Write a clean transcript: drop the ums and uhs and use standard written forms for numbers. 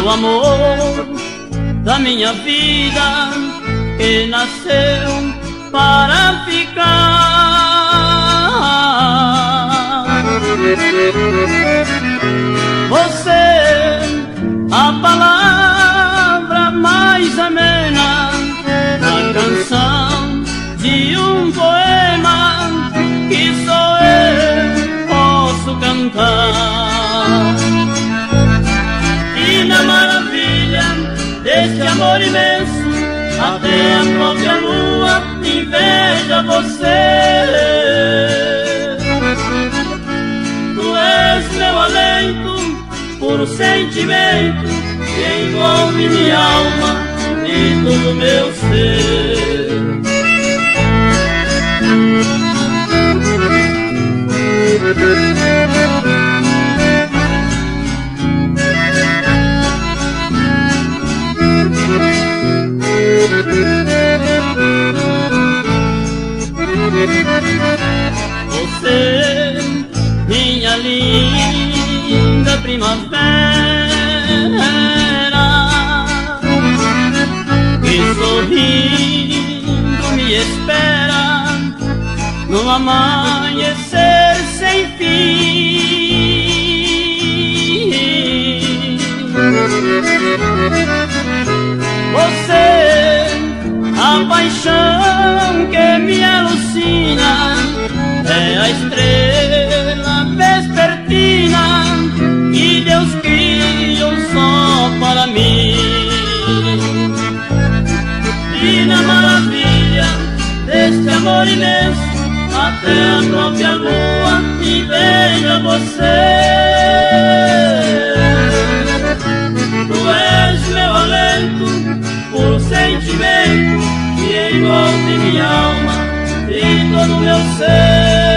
É o amor da minha vida que nasceu para ficar. Você, a palavra mais amena na canção de um poema que só eu posso cantar. E na maravilha deste amor imenso, até a própria lua inveja você. Tu és meu alento, puro sentimento que envolve minha alma e todo meu ser. Você, minha linda primavera, que sorrindo me espera no amanhecer sem fim. Você, a paixão que me alucina, é a estrela vespertina que Deus criou só para mim. E na maravilha deste amor imenso, até a própria lua inveja você. Tu és meu alento, puro sentimento que envolve minha alma e todo meu ser.